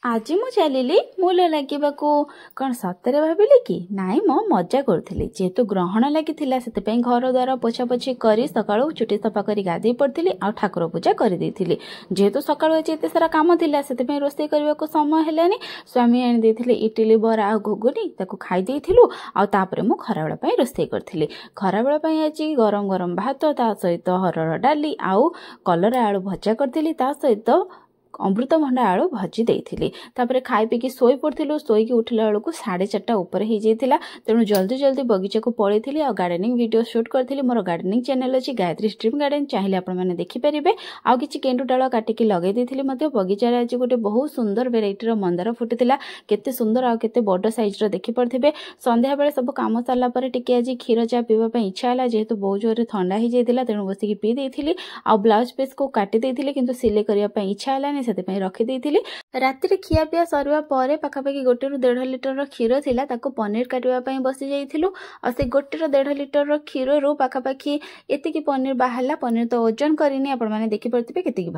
ଆଜି ମୁଁ ଚାଲିଲି ମୂଲ ଲାଗିବାକୁ। କ'ଣ ସତରେ ଭାବିଲେ କି? ନାଇଁ, ମୁଁ ମଜା କରୁଥିଲି। ଯେହେତୁ ଗ୍ରହଣ ଲାଗିଥିଲା, ସେଥିପାଇଁ ଘର ଦ୍ୱାର ପୋଛାପୋଛି କରି ସକାଳୁ ଚୁଟି ସଫା କରି ଗାଧେଇ ପଡ଼ିଥିଲି ଆଉ ଠାକୁର ପୂଜା କରିଦେଇଥିଲି। ଯେହେତୁ ସକାଳୁ ଆଜି ଏତେ ସାରା କାମ ଥିଲା, ସେଥିପାଇଁ ରୋଷେଇ କରିବାକୁ ସମୟ ହେଲାନି। ସ୍ୱାମୀ ଆଣି ଦେଇଥିଲେ ଇଟିଲି, ବରା ଆଉ ଘୁଗୁନି, ତାକୁ ଖାଇ ଦେଇଥିଲୁ। ଆଉ ତାପରେ ମୁଁ ଖରାବେଳ ପାଇଁ ରୋଷେଇ କରିଥିଲି। ଖରାବେଳ ପାଇଁ ଆଜି ଗରମ ଗରମ ଭାତ, ତା ସହିତ ହରଡ଼ ଡାଲି ଆଉ କଲରା ଆଳୁ ଭଜା କରିଥିଲି, ତା ସହିତ ଅମୃତଭଣ୍ଡା ଆଳୁ ଭଜି ଦେଇଥିଲି। ତାପରେ ଖାଇ ପିଇକି ଶୋଇ ପଡ଼ିଥିଲୁ। ଶୋଇକି ଉଠିଲା ବେଳକୁ 4:30 ଉପରେ ହେଇଯାଇଥିଲା। ତେଣୁ ଜଲ୍ଦି ଜଲ୍ଦି ବଗିଚାକୁ ପଳେଇଥିଲି ଆଉ ଗାର୍ଡେନିଂ ଭିଡ଼ିଓ ସୁଟ୍ କରିଥିଲି। ମୋର ଗାର୍ଡେନିଂ ଚ୍ୟାନେଲ୍ ଅଛି ଗାୟତ୍ରୀ ଷ୍ଟ୍ରିମ୍ ଗାର୍ଡେନ୍, ଚାହିଁଲେ ଆପଣମାନେ ଦେଖିପାରିବେ। ଆଉ କିଛି ଗେଣ୍ଡୁ ଡାଳ କାଟିକି ଲଗେଇ ଦେଇଥିଲି ମଧ୍ୟ। ବଗିଚାରେ ଆଜି ଗୋଟେ ବହୁତ ସୁନ୍ଦର ଭେରାଇଟିର ମନ୍ଦାର ଫୁଟିଥିଲା। କେତେ ସୁନ୍ଦର ଆଉ କେତେ ବଡ଼ ସାଇଜ୍ର ଦେଖିପାରୁଥିବେ। ସନ୍ଧ୍ୟାବେଳେ ସବୁ କାମ ସରିଲା ପରେ ଟିକେ ଆଜି କ୍ଷୀର ଚା ପିଇବା ପାଇଁ ଇଚ୍ଛା ହେଲା, ଯେହେତୁ ବହୁତ ଜୋରରେ ଥଣ୍ଡା ହେଇଯାଇଥିଲା, ତେଣୁ ବସିକି ପିଇ ଦେଇଥିଲି। ଆଉ ବ୍ଲାଉଜ୍ ପିସ୍କୁ କାଟି ଦେଇଥିଲି, କିନ୍ତୁ ସିଲେଇ କରିବା ପାଇଁ ଇଚ୍ଛା ହେଲାନି, ସେଥିପାଇଁ ରଖିଦେଇଥିଲି। ରାତିରେ ଖିଆପିଆ ସରିବା ପରେ ପାଖାପାଖି 1ରୁ 1.5 ଲିଟରର କ୍ଷୀର ଥିଲା, ତାକୁ ପନିର କାଟିବା ପାଇଁ ବସି ଯାଇଥିଲୁ। ଆଉ ସେ 1ରୁ 1.5 ଲିଟରର କ୍ଷୀରରୁ ପାଖାପାଖି ଏତିକି ପନିର ବାହାରିଲା। ପନିର ତ ଓଜନ କରିନି, ଆପଣମାନେ ଦେଖିପାରୁଥିବେ କେତିକି।